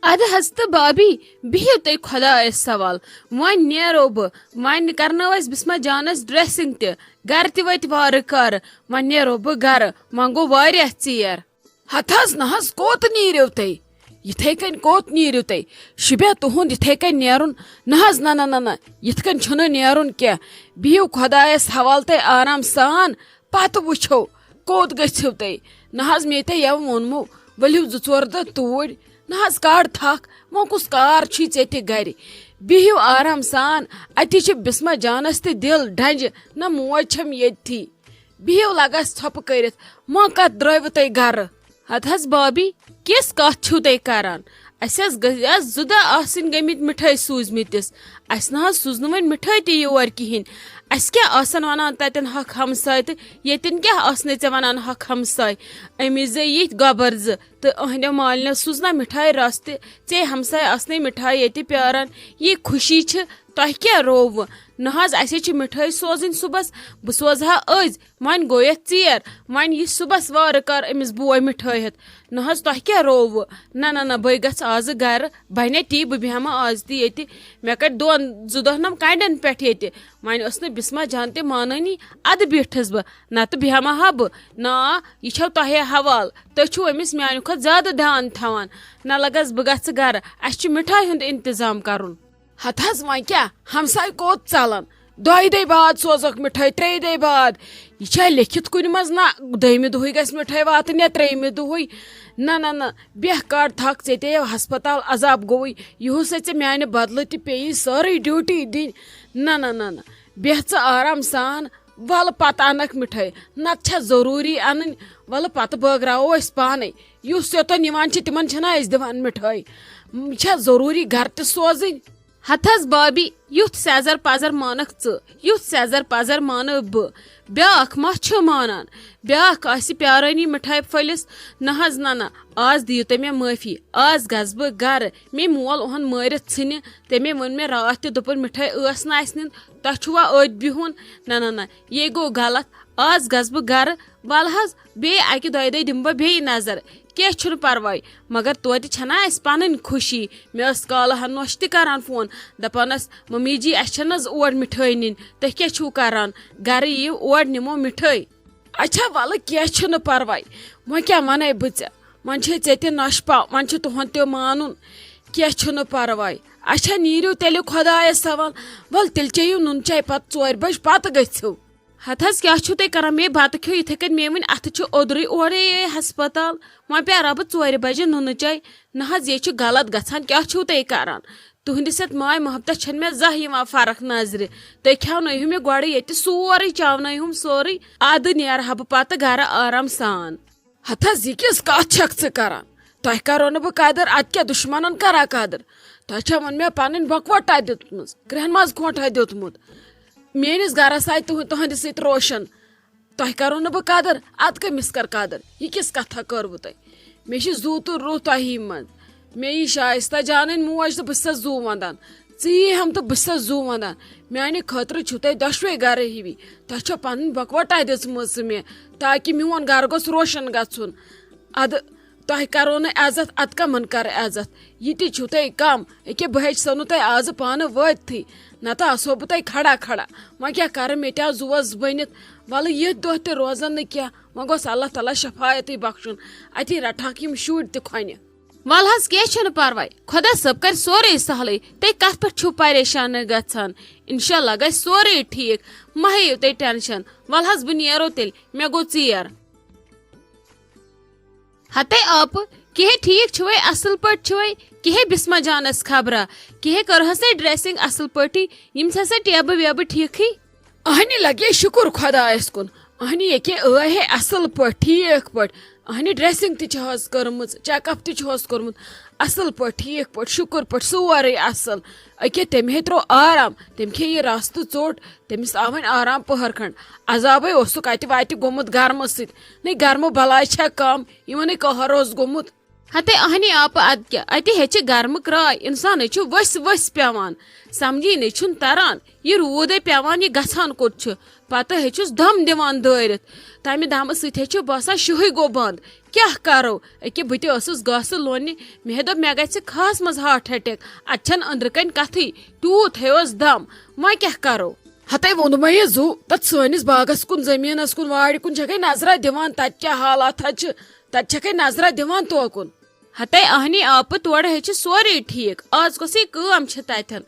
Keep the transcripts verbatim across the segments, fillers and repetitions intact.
ادٕ حض تہٕ بابی، بِہِو تُہۍ خۄدایس حوال۔ وۄنۍ نیرو بہٕ، وۄنۍ کرنٲو اسہِ بسمہ جانس ڈریسنگ تہِ، گرٕ تہِ وٲتۍ وارٕ کارٕ۔ وۄنۍ نیرو بہٕ گرٕ، وۄنۍ گوٚو واریاہ ژیر۔ ہتہٕ حض نہ حض، کوٚت نیٖرِو تُہۍ؟ یِتھے کٔنۍ کوٚت نیٖرِو تُہۍ؟ شوٗبیا تُہُنٛد یِتھے کٔنۍ نیرُن؟ نہ حض، نہ نہ نہ نہ، یِتھ کٔنۍ چھُنہٕ نیرُن کینٛہہ۔ بِہِو خۄدایس حوال تُہۍ آرام سان، پتہٕ وٕچھو کوٚت گٔژھِو تُہۍ۔ نہ حض، مے تۄہہِ یَوٕ ووٚنمو، ؤلِو زٕ ژور دۄہ توٗرۍ۔ نہ حض، کڑ تھکھ، وۄنۍ کُس کار چھُے ژےٚ تہِ گرِ؟ بِہِو آرام سان، اتی چھِ بسمہ جانس تہِ دِل ڈنجہِ، نہ موج چھم ییٚتھی۔ بِہِو لگس ژھۄپہٕ کٔرِتھ، وۄنۍ کتھ درٲیوٕ تۄہہِ گرٕ؟ ہتہٕ حض بابی، کِژھ کتھ چھِو تُہۍ کران؟ اسہِ حض گٔژھ زٕ دۄہ آسٕنۍ گٔمٕتۍ مِٹھٲے سوٗزمٕتِس۔ اسہِ نہ حض سوٗز نہٕ وۄنۍ مِٹھٲے تہِ یور کِہینۍ۔ اسہِ کیٛاہ آسن ونان تتٮ۪ن حق ہمساے تہٕ ییٚتٮ۪ن کیٛاہ آسنے ژےٚ ونان حق ہمساے؟ أمِس زے یِتھۍ گۄبر زٕ تہٕ أہنٛدیو مالنیو سوٗز نہ مِٹھٲے رژھ تہِ۔ ژے ہمساے آسنے مِٹھٲے ییٚتہِ پیاران۔ یہِ خوشی چھِ، تۄہہِ کیٛاہ رووٕ؟ نہ حض، اسے چھِ مِٹھٲے سوزٕنۍ صُبحس، بہٕ سوزٕ ہا أزۍ۔ وۄنۍ گوٚو یتھ ژیر، وۄنۍ یی صُبحس وارٕ کار أمِس بوے مِٹھٲے ہٮ۪تھ۔ نہ حض، تۄہہِ کیٛاہ رووٕ؟ نہ نہ نہ، بٔے گژھٕ آزٕ گرٕ، بنیا تی، بہٕ بیٚہمہٕ آز تہِ ییٚتہِ۔ مےٚ کڑِ دۄن زٕ دۄہ نم کنڈٮ۪ن پٮ۪ٹھ ییٚتہِ۔ وۄنۍ ٲس نہٕ بسمہ جان تہِ مانٲنی، ادٕ بیٖٹھٕس بہٕ، نتہٕ بیٚہمہٕ ہا بہٕ۔ نا، یہِ چھو تۄہے حوال، تُہۍ چھِو أمِس میانہِ کھۄتہٕ زیادٕ دیان تھاوان۔ نہ لگس بہٕ گژھٕ گرٕ، اسہِ چھُ مِٹھٲے ہُنٛد انتظام کرُن۔ ہتہٕ حض، وۄنۍ کیٛاہ؟ ہمساے کوٚت ژلان؟ دۄیہِ دۄہہِ بعد سوزکھ مِٹھٲے، ترٛیٚیہِ دۄہہِ بعد۔ یہِ چھا لیکھِتھ کُنہِ منٛز؟ نہ، دوٚیمہِ دۄہٕے گژھِ مِٹھٲے واتٕنۍ یا ترٛیٚیمہِ دۄہٕے۔ نہ، نہ، نہ، بیٚہہ کڑ تھکھ، ژےٚ تہِ یِیو ہسپتال عذاب گوٚوُے۔ یِہُس ژےٚ میانہِ بدلہٕ تہِ پیٚیی سٲرٕے ڈیوٹی دِنۍ۔ نہ، نہ، نہ، نہ، بیٚہہ ژٕ آرام سان۔ ولہٕ پتہٕ انکھ مِٹھٲے، نتہٕ چھا ضروٗری انٕنۍ؟ ولہٕ پتہٕ بٲگراوو أسۍ پانے۔ یُس یوٚتن یِوان چھِ، تِمن چھِنہ أسۍ دِوان مِٹھٲے؟ یہِ چھا ضروٗری گرٕ تہِ سوزٕنۍ؟ ہتہٕ حض بابی، یُتھ سیزر پزر مانکھ ژٕ، یُتھ سیزر پزر مانہٕ بہٕ۔ بیٛاکھ ما چھُ مانان؟ بیٛاکھ آسہِ پیارٲنی مِٹھٲے پھٔلِس۔ نہ حض، نہ نہ، آز دِیِو تُہۍ مےٚ معٲفی۔ آز گژھٕ بہٕ گرٕ۔ مے مول اوٚہن مٲرِتھ ژھٕنہِ۔ تٔمۍ ووٚن مےٚ راتھ تہِ، دوٚپُن، مِٹھٲے ٲس نہٕ اَسہِ نِنۍ، تۄہہِ چھُوا أتھۍ بِہُن؟ نہ نہ نہ، یے گوٚو غلط۔ آز گژھٕ بہٕ گرٕ۔ ولہٕ حض، بیٚیہِ اکہِ دۄیہِ دۄہہِ دِمہٕ بہٕ بیٚیہِ نظر۔ کینٛہہ چھُنہٕ پرواے، مگر توتہِ چھنا اسہِ پنٕنۍ خوشی۔ مےٚ ٲس کالہٕ ہن نۄش تہِ کران فون، دپان ٲس، "ممی جی، اسہِ چھنہٕ حظ اور مِٹھٲے نِنۍ، تُہۍ کیٛاہ چھِو کران؟ گرٕ یِیِو، اور نِمو مِٹھٲے۔" اچھا، ولہٕ کینٛہہ چھُنہٕ پرواے، وۄنۍ کیٛاہ ونَے بہٕ ژےٚ؟ وۄنۍ چھے ژےٚ تہِ نۄش پا، وۄنۍ چھُ تُہُنٛد تہِ مانُن، کینٛہہ چھُنہٕ پرواے۔ اچھا، نیٖرِو تیٚلہِ خۄدایس حوال، ول تیٚلہِ چیٚیِو نُن چاے، پتہٕ ژورِ بجہِ پتہٕ گٔژھِو۔ ہتہٕ حظ، کیٛاہ چھُو تُہۍ کران؟ مے بتہٕ کھیوٚو یِتھے کٔنۍ، مے وٕنۍ اتھٕ چھُ اوٚدرُے اورے یے ہسپتال۔ وۄنۍ پیارا بہٕ ژورِ بجہِ نُنہٕ چاے؟ نہ حظ، یے چھُ غلط گژھان۔ کیٛاہ چھُو تُہۍ کران؟ تُہنٛدِس یتھ ماے محبتس چھنہٕ مےٚ زانٛہہ یِوان فرق نظرِ۔ تُہۍ کھیاونٲیہِو مےٚ گۄڈٕ ییٚتہِ سورُے، چاونٲیہُم سورُے، ادٕ نیرٕ ہا بہٕ پتہٕ گرٕ آرام سان۔ ہتہٕ حظ، یہِ کِژھ کتھ چھکھ ژٕ کران؟ تۄہہِ کرو نہٕ بہٕ قدر، ادٕ کیٛاہ دُشمنن کرا قدر؟ تۄہہِ چھا وۄنۍ مےٚ پنٕنۍ بۄکوٹا دِژمٕژ، کرٛہن منٛز کھونٹا دیُتمُت؟ میٲنِس گرس آیہِ تُہُنٛد، تُہنٛدِ سۭتۍ روشن۔ تۄہہِ کرو نہٕ بہٕ قدر، ادٕ کٔمِس کر قدر؟ یہِ کِژھ کتھا کٔروٕ تۄہہِ؟ مےٚ چھِ زُو تہٕ روح تۄہی منٛز۔ مےٚ یی شایستہ جانٕنۍ موج تہٕ بہٕ چھسس زُو ونٛدان۔ ژٕ یی ہم تہٕ بہٕ چھسس زُو ونٛدان۔ میانہِ خٲطرٕ چھِو تۄہہِ دۄشوے گرٕ ہِوی۔ تۄہہِ چھو پنٕنۍ بۄکوٹا دِژمٕژ مےٚ، تاکہِ میون گرٕ گوٚژھ روشن گژھُن۔ ادٕ تۄہہِ کرو نہٕ عزت، ادٕ کمن کرٕ عزت؟ یہِ تہِ چھُو تۄہہِ کم۔ أکیٛاہ بہٕ ہے چھسو نہٕ تۄہہِ آزٕ پانہٕ وٲتتھٕے، نتہٕ آسہو بہٕ تۄہہِ کھڑا کھڑا۔ وۄنۍ کیٛاہ کرٕ، مےٚ تہِ آو زُوس بٔنِتھ۔ ولہٕ یِتھ دۄہ تہِ روزن نہٕ کینٛہہ، وۄنۍ گوٚژھ اللہ تعالیٰ شفایتٕے بخشُن۔ اتی رٹہاکھ یِم شُرۍ تہِ کھۄنہِ۔ ول حظ، کینٛہہ چھُنہٕ پرواے، خۄدا صٲب کرِ سورُے سہلٕے۔ تُہۍ کتھ پٮ۪ٹھ چھِو پریشان گژھان؟ انشاءاللہ گژھِ سورُے ٹھیٖک، مہ ہیٚیِو تُہۍ ٹینشن۔ ول حظ، بہٕ نیرو تیٚلہِ، مےٚ گوٚو ژیر۔ ہتے آپہٕ، کِہے ٹھیٖک چھُوے، اصل پٲٹھۍ چھُوے؟ کِہے بسمہ جانس خبرا؟ کِہے کٔرہسے ڈریسنگ اصل پٲٹھی؟ یِم چھسے ٹیبہٕ ویبہٕ ٹھیٖکھٕے؟ اہنہِ لگے شُکُر خۄدایس کُن۔ اہنہِ ییٚکے ٲے ہے اصل پٲٹھۍ، ٹھیٖک پٲٹھۍ۔ اہنہِ ڈریسنگ تہِ چھِ حظ کٔرمٕژ، چیک اپ تہِ چھُ حظ کوٚرمُت اصل پٲٹھۍ، ٹھیٖک پٲٹھۍ، شُکُر پٲٹھۍ، سورُے اصل۔ أکے تٔمۍ ہے ترٛوو آرام، تٔمۍ کھے یہِ رستہٕ ژوٚٹ، تٔمِس آو وۄنۍ آرام پٔہر کھنڈ۔ عذابے اوسُکھ اتہِ وتہِ گوٚمُت گرمہٕ سۭتۍ۔ نَے گرمہٕ بلاے چھےٚ کم، یِمن ہے قہر اوس گوٚمُت۔ ہتے اہنی آپہٕ ادٕ کیٛاہ، اتہِ ہے چھِ گرمہٕ کرٛاے، انسانَے چھُ ؤسۍ ؤسۍ پٮ۪وان، سمجھی نے چھُنہٕ تران، یہِ روٗدے پٮ۪وان، یہِ گژھان کوٚت چھُ؟ پتہٕ ہے چھُس دم دِوان دٲرِتھ، تمہِ دمہٕ سۭتۍ ہے چھُ باسان شُہٕے گوٚو بنٛد۔ کیٛاہ کرو؟ أکہِ بہٕ تہِ ٲسٕس گاسہٕ لوننہِ، مےٚ ہے دوٚپ مےٚ گژھِ خاص منٛز ہارٹ اٹیک، اتہِ چھنہٕ أنٛدرٕ کنۍ کتھٕے، تیوٗت ہے اوس دم، وۄنۍ کیٛاہ کرو؟ ہتے ووٚنمے یہِ زُو، تتھ سٲنِس باغس کُن، زٔمیٖنس کُن، وارِ کُن چھکھے نظرا دِوان، تتہِ کیٛاہ حالات حظ چھِ، تتہِ چھکھے نظرا دِوان توکُن۔ ہتے اہنی آپہٕ، تورٕ ہے چھِ سورُے ٹھیٖک، آز کۄسٕے کٲم چھِ تتٮ۪ن؟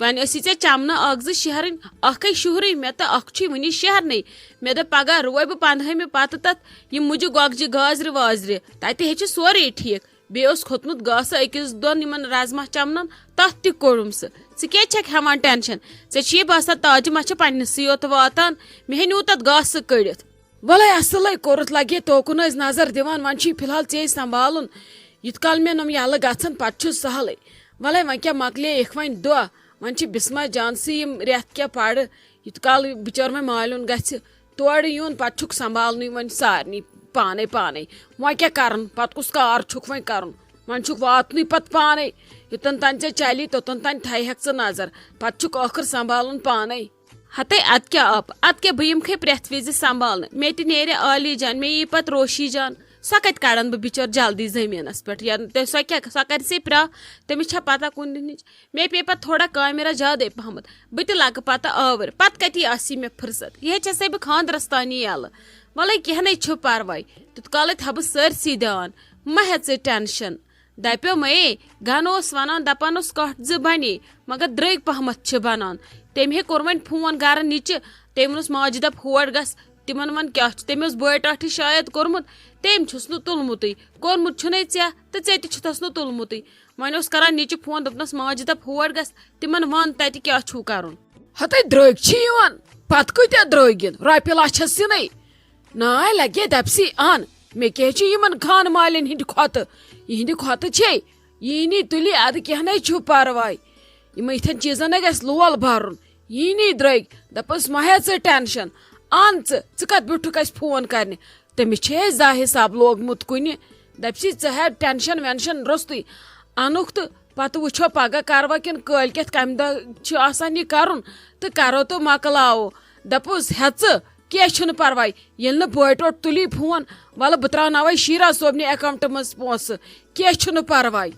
وۄنۍ ٲسی ژےٚ چمنہٕ اکھ زٕ شیہرٕنۍ، اکھ ہے شُہرٕے مےٚ تہٕ اکھ چھُے وُنہِ شیہرنٕے۔ مےٚ دوٚپ پگاہ رُوے بہٕ پندہٲمہِ پتہٕ تتھ یِم مُجہِ گۄگجہِ گازرِ وازرِ، تتہِ ہے چھِ سورُے ٹھیٖک۔ بیٚیہِ اوس کھوٚتمُت گاسہٕ أکِس دۄن یِمن رازما چمنن، تتھ تہِ کوٚڑُم سُہ۔ ژٕ کیٛازِ چھکھ ہٮ۪وان ٹینشن؟ ژےٚ چھُیے باسان تاجہِ ما چھِ پننِسٕے یوت واتان؟ مےٚ ہے نیوٗ تتھ گاسہٕ کٔڑِتھ۔ ولے اصلے کوٚرُتھ، لگے توکُن ٲسۍ نظر دِوان، وۄنۍ چھُے فی الحال ژےٚ سنبھالُن۔ یُتھ کال مےٚ نۄم یلہٕ گژھن، پتہٕ چھُ سہلٕے۔ ولے وۄنۍ کیٛاہ، مۄکلے اِکھ وۄنۍ دۄہ، وۄنۍ چھِ بسمہ جانسٕے یِم رٮ۪تھ کیٛاہ پرٕ۔ یُتھ کال بچور وۄنۍ مالیُن گژھِ، تورٕ یُن، پتہٕ چھُکھ سنبھالنُے وۄنۍ سارنٕے پانے پانے۔ وۄنۍ کیٛاہ کرُن، پتہٕ کُس کار چھُکھ وۄنۍ کرُن؟ وۄنۍ چھُکھ واتنُے پتہٕ پانے۔ یوٚتن تام ژےٚ چلی، توٚتن تام تھایہِ ہکھ ژٕ نظر، پتہٕ چھُکھ ٲخٕر سنبھالُن پانے۔ ہتے ادٕ کیٛاہ آپہٕ، ادٕ کیٛاہ بہٕ یِمکھے پرٛٮ۪تھ وِزِ سنبھالنہٕ؟ مےٚ تہِ نیرِ عالی جان، مےٚ یی پتہٕ روشی جان، سۄ کتہِ کڑن بہٕ بچٲر جلدی زٔمیٖنس پٮ۪ٹھ؟ یا تہِ سۄ کیٛاہ، سۄ کرِ سے پرٛاہ؟ تٔمِس چھا پتہ کُنہِ دِنٕچ؟ مےٚ پیٚیہِ پتہٕ تھوڑا کامہِ را زیادے پہمتھ، بہٕ تہِ لگہٕ پتہٕ آوٕر، پتہٕ کتی آسہِ مےٚ فرصت؟ یہِ ہے چھسے بہٕ خاندرس تانی یلہٕ۔ ولے کینٛہہ نے چھُ پرواے، تیُت کالے تھاوٕ بہٕ سٲرسٕے دیان، مہ ہےٚ ژٕ ٹینشن۔ دپیو مے، گن اوس ونان، دپان اوس کٹھ زٕ بنے، مگر درٛگۍ پہمتھ چھِ بنان۔ تٔمۍ ہے کوٚر وۄنۍ فون گرٕ نِچہِ، تٔمۍ ووٚنُس ماجہِ دپ ہور گژھ، تِمن ون کیٛاہ چھُ، تٔمۍ اوس بٲے ٹاٹھہِ شاید کوٚرمُت، تٔمۍ چھُس نہٕ تُلمُتٕے، کوٚرمُت چھُنے ژےٚ تہٕ ژےٚ تہِ چھُتھس نہٕ تُلمُتٕے۔ وۄنۍ اوس کران نِچہِ فون، دوٚپنس ماجہِ دپ ہور گژھ، تِمن ون تتہِ کیٛاہ چھُو کرُن۔ ہتے درٛگۍ چھِ یِوان، پتہٕ کۭتیاہ درٛگۍ یِن، رۄپیہِ لچھ چھس یِنٕے۔ ناے لگے دپسی ان، مےٚ کیٛاہ چھُ یِمن خانہٕ مالٮ۪ن ہٕنٛدِ کھۄتہٕ؟ یِہنٛدِ کھۄتہٕ چھے یی نی تُلی، ادٕ کینٛہہ نے چھُ پرواے۔ یِمن یِتھٮ۪ن چیٖزن نے گژھِ لول برُن۔ یی نی درٛگۍ، دپس مہ ہےٚ ژٕ ٹینشن، ان ژٕ، ژٕ کتھ بیوٗٹھُکھ اسہِ فون کرنہِ؟ تٔمِس چھے اسہِ زاہد صٲب لوگمُت کُنہِ۔ دپسی ژٕ ہےٚ ٹینشن وینشن روٚستُے، انُکھ تہٕ پتہٕ وٕچھو پگاہ کروا کِنہٕ کٲلۍ کٮ۪تھ کمہِ دۄہ چھُ آسان یہِ کرُن تہٕ کرو تہٕ مۄکلاوو۔ دپُس ہٮ۪ژٕ، کینٛہہ چھُنہٕ پرواے، ییٚلہِ نہٕ بٲے ٹوٹھ تُلی فون، ولہٕ بہٕ تراوناوے شیرا صٲبنہِ اکاونٹہٕ منٛز پونٛسہٕ، کینٛہہ چھُنہٕ پرواے۔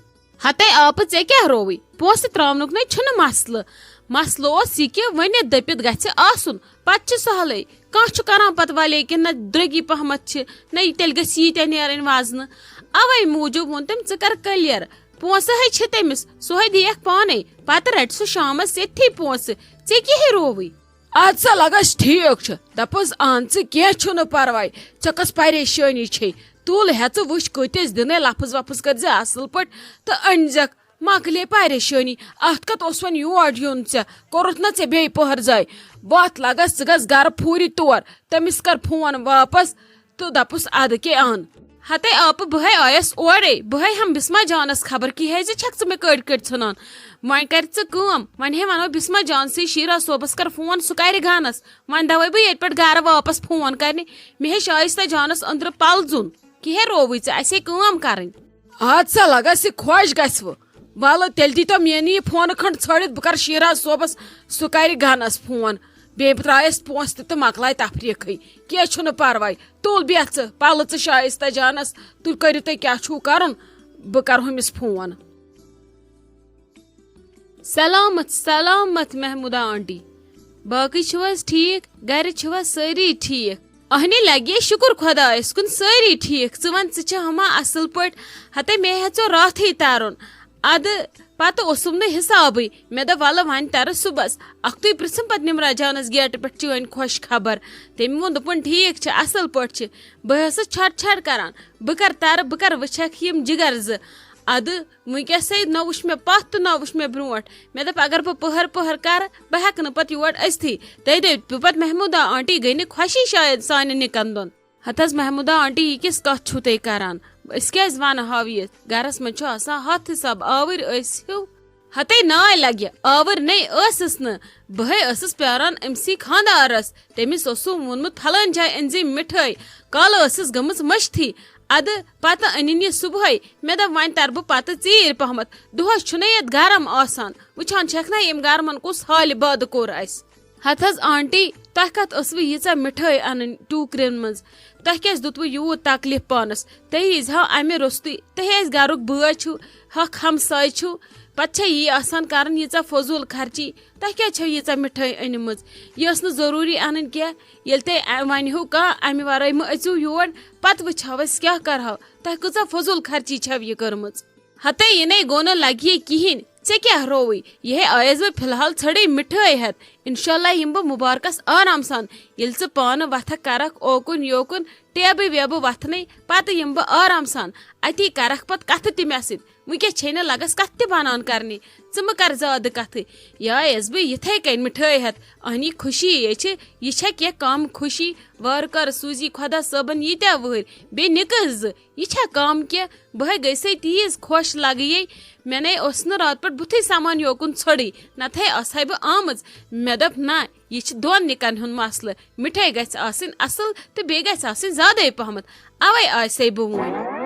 ہتے آپہٕ، ژےٚ کیٛاہ رووٕے؟ پونٛسہٕ ترٛاونُک نے چھُنہٕ مسلہٕ۔ مسلہٕ اوس یہِ کہِ ؤنِتھ دٔپِتھ گژھِ آسُن، پتہٕ چھُ سہلٕے۔ کانٛہہ چھُ کران پتہٕ وَلے کہِ نہ درٛگی پہمتھ چھِ، نہ یہِ تیٚلہِ گژھِ ییٖتیٛاہ نیرٕنۍ وزنہٕ۔ اوے موٗجوٗب ووٚن تٔمۍ، ژٕ کر کلیر، پونٛسہٕ ہے چھِ تٔمِس، سُہ ہے دِیَکھ پانے، پتہٕ رٹہِ سُہ شامس ییٚتھی پونٛسہٕ۔ ژےٚ کیٛاہ ہے رووٕے؟ ادٕ سا لگس ٹھیٖک چھُ، دپُس اہن ژٕ کینٛہہ چھُنہٕ پرواے، ژےٚ کۄس پریشٲنی چھے؟ تُل ہٮ۪ژٕ وٕچھ کۭتِس دِنے، لفظ وفظ کٔرۍ زِ اصل پٲٹھۍ تہٕ أنۍ زٮ۪کھ۔ مۄکلے پریشٲنی، اتھ کتھ اوس وۄنۍ یور یُن ژےٚ؟ کوٚرُتھ نہ ژےٚ بیٚیہِ پٔہر زاے؟ وتھ لگس، ژٕ گژھ گرٕ پھوٗرِ تور، تٔمِس کر فون واپس تہٕ دپُس ادٕ کے ان۔ ہتے آپہٕ، بہٕ ہے آیس اورے، بہٕ ہے ہم بسمہ جانس خبر کہِ ہے زِ چھکھ ژٕ مےٚ کٔڑۍ کٔڑۍ ژھٕنان۔ وۄنۍ کرِ ژٕ کٲم، وۄنۍ ہے ونو بسمہ جانسٕے شیرا صٲبس کر فون، سُہ کرِ گنس۔ وۄنۍ دوے بہٕ ییٚتہِ پٮ۪ٹھ گرٕ واپس فون کرنہِ۔ مےٚ ہے شایستہ جانس أنٛدرٕ پلزُن۔ کہِ ہے رووٕے ژےٚ، اسہِ ہے کٲم کرٕنۍ۔ اد سا لگس یہِ خۄش گژھِ وٕ۔ ولہٕ تیٚلہِ دیٖتو میٛٲنی یہِ فونہٕ کھنٛڈ ژھٲڑِتھ، بہٕ کرٕ شیرا صٲبس، سُہ کرِ گنس فون۔ بیٚیہِ ترٛایس پونٛسہٕ تہِ تہٕ مۄکلاے تفریٖقٕے۔ کینٛہہ چھُنہٕ پرواے۔ تُل بیٚہہ ژٕ، پلہٕ ژٕ شایستہ جانس، تُہۍ کٔرِو تُہۍ کیٛاہ چھُو کرُن، بہٕ کرٕ ہُمِس فون۔ سلامت سلامت محمودہ آنٹی، باقٕے چھِو حظ ٹھیٖک؟ گرِ چھِوا سٲری ٹھیٖک؟ اہنہِ لگے شُکُر خۄدایس کُن، سٲری ٹھیٖک۔ ژٕ وَن، ژٕ چھےٚ ہما اصل پٲٹھۍ؟ ہتے مےٚ ہیژیو راتھٕے ترُن، ادٕ پتہٕ اوسُم نہٕ حسابٕے۔ مےٚ دوٚپ ولہٕ وۄنۍ ترٕ صُبحس، اکھتُے پرژھم پتہٕ نمرا جانس گیٹہٕ پٮ۪ٹھ چٲنۍ خۄش خبر۔ تٔمۍ ووٚن، دوٚپُن ٹھیٖک چھِ، اصل پٲٹھۍ چھِ۔ بہٕ ٲسٕس چھٹ چھٹ کران، بہٕ کر ترٕ، بہٕ کر وٕچھکھ یِم جگر زٕ۔ ادٕ وٕنکیٚسٕے نہ وٕچھ مےٚ پتھ تہٕ نہ وٕچھ مےٚ برونٛٹھ۔ مےٚ دوٚپ اگر بہٕ پٔہر پٔہر کرٕ، بہٕ ہٮ۪کہٕ نہٕ پتہٕ یور أژتھٕے۔ تَے دٔپِو پتہٕ محمودہ آنٹی گٔے نہٕ خۄشی شاید سانٮ۪ن نِکن دۄن۔ ہتہٕ حظ محمودہ آنٹی، یہِ کِژھ کتھ چھِو تُہۍ کران؟ أسۍ کیازِ ونہٕ ہاو یہِ؟ گرس منٛز چھُ آسان ہتھ حساب آوٕرۍ أسۍ ہیوٗ۔ ہتے ناے لگہِ، آور نے ٲسٕس نہٕ۔ بہے ٲسٕس پیاران أمۍ سٕے خانٛدارس۔ تٔمِس اوسُم ووٚنمُت، "فلٲنۍ جایہِ أنۍ زِ مِٹھٲے، کالہٕ ٲسٕس گٔمٕژ مٔشتھٕے۔ ادٕ پتہٕ أنِن یہِ صُبحٲے۔" مےٚ دوٚپ، "وۄنۍ ترٕ بہٕ پتہٕ ژیٖرۍ پہمتھ، دۄہس چھُنَے یتھ گرم آسان، وٕچھان چھکھ نا ییٚمۍ گرمن کُس حالہِ باد کوٚر اسہِ۔" ہتہٕ حظ آنٹی، تۄہہِ کتھ ٲسوٕ ییٖژاہ مِٹھٲے انٕنۍ ٹوٗکرٮ۪ن منٛز؟ تۄہہِ کیازِ دیُتوٕ یوٗت تکلیف پانس؟ تُہۍ ییٖزہو امہِ روٚستُے، تُہۍ ٲسۍ گرُک بٲے چھِو، حق ہمساے چھِو، پتہٕ چھا یی آسان کرٕنۍ ییٖژاہ فضوٗل خرچی؟ تۄہہِ کیازِ چھو ییٖژاہ مِٹھٲے أنمٕژ؟ یہِ ٲس نہٕ ضروٗری انٕنۍ کینٛہہ۔ ییٚلہِ تُہۍ ونہِ ہو کانٛہہ امہِ ورٲے مہٕ أژِو یور، پتہٕ وٕچھہو أسۍ کیٛاہ کرہو۔ تۄہہِ کۭژاہ فضوٗل خرچی چھو یہِ کٔرمٕژ؟ ہتے یہِ نے گوٚو نہٕ لگہِ ہے کِہیٖنۍ۔ ژےٚ کیٛاہ رووٕے؟ یِہے آیس بہٕ فی الحال ژھٔڑے مِٹھٲے ہٮ۪تھ۔ انشاءاللہ یِمہٕ بہٕ مُبارکس آرام سان۔ ییٚلہِ ژٕ پانہٕ وتھکھ کرکھ اوکُن یوکُن، ٹیبہٕ ویبہٕ وتھنٕے، پتہٕ یِمہٕ بہٕ آرام سان۔ اتی کرکھ پتہٕ کتھٕ تہِ مےٚ سۭتۍ۔ وٕنکیٚس چھے نہٕ لگس کتھ تہِ بنان کرنہِ۔ ژٕ مہٕ کر زیادٕ کتھٕ۔ یہِ آیس بہٕ یِتھے کٔنۍ مِٹھٲے ہٮ۪تھ۔ اہنی خوشی یے چھِ، یہِ چھےٚ کینٛہہ کم خوشی؟ وارٕ کر سوٗزی خۄدا صٲبن ییٖتیٛاہ وٕہٕرۍ، بیٚیہِ نِکہٕ زٕ۔ یہِ چھا کم کینٛہہ؟ بہٕ ہے گٔیسے تیٖژ خۄش لگہٕ یے۔ مےٚ نے اوس نہٕ راتہٕ پٮ۪ٹھ بُتھٕے سمان یوکُن ژھوٚڑٕے، نتہٕ ہے آسہٕ ہاے بہٕ آمٕژ۔ مےٚ دوٚپ، نہ، یہِ چھِ دۄن نِکن ہُنٛد مسلہٕ۔ مِٹھٲے گژھِ آسٕنۍ اصل تہٕ بیٚیہِ گژھِ آسٕنۍ زیادَے پہمتھ۔ اوے آسے بہٕ وۄنۍ۔